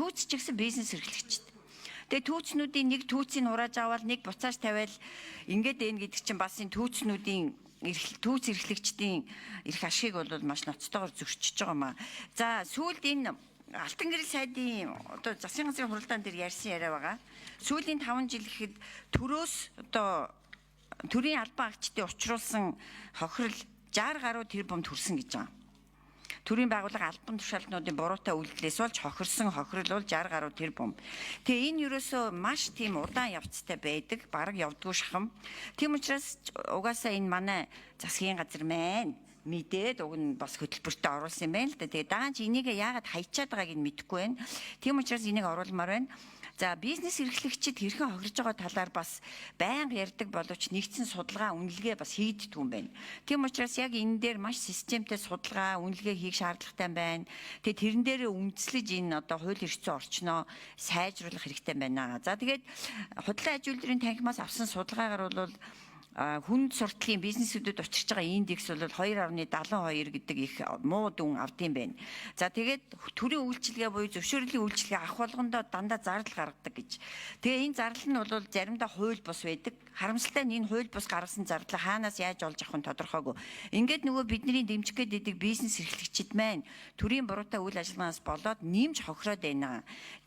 Түүц ч гэсэн бизнес эрхлэгчд. Тэгээ түүцнүүдийн нэг түүцийг хурааж аваад, нэг буцааж тавиал ингээд энэ гэдэг чинь бас энэ түүцнүүдийн түүц эрхлэгчдийн эрх ашигыг бол маш ноцтойгоор зөрчиж байгаа юм аа. За, сүүлд энэ Алтан гэрэл сайдын одоо засгийн газрын хуралдаан дээр ярьсан яриа байгаа. Сүүлийн 5 жил гэхэд төрөөс одоо төрийн албан агчдын учруулсан хохирол 60 гаруй тэрбумд хүрсэн гэж байгаа. Төрийн байгууллага албан тушаалтнуудын буруутай үйлдэлээс болж хохирсон хохирол бол 60 гаруй тэрбум. Тэгээ энэ ерөөсөө маш тийм удаан явцтай байдаг, бараг явдггүй шахам. Тийм учраас угаасаа энэ манай засгийн газар маань мэдээд уг нь бас хөтөлбөртөө оруулсан юм байна л да. Тэгээ даанч энийг яагаад хайчаад байгааг нь мэдэхгүй байна. Тийм учраас энийг оруулмаар байна. За, бизнес эрхлэгчид хэрхэн хохирж байгаа талаар бас байнга ярьдаг боловч нэгдсэн судалгаа, үнэлгээ бас хийгддэг юм байна. Тийм учраас яг энэ дээр маш системтэй судалгаа, үнэлгээ хийх шаардлагатай байна. Тэгээ тэрэн дээр үндэслэж энэ одоо хууль эрх зүйн орчноо сайжруулах хэрэгтэй байна. За, тэгээд худлаа аж үйлдвэрийн танхимаас авсан судалгаагаар бол хүнд сурталчилгааны бизнесүүдэд учирч байгаа индекс бол 2.72 гэдэг их муу дүн авдсан байна. За, тэгээд төрийн үйлчилгээ буюу зөвшөөрлийн үйлчилгээ авах болгондоо дандаа зардал гаргадаг гэж. Тэгээ энэ зардал нь бол заримдаа хууль бус байдаг. Харамсалтай нь энэ хууль бус гаргасан зардлаа хаанаас яаж олж авах нь тодорхойгүй. Ингээд нөгөө бидний дэмжих гээд байдаг бизнес эрхлэгчид маань төрийн буруутай үйл ажиллагаанаас болоод нэмж хохироод байна.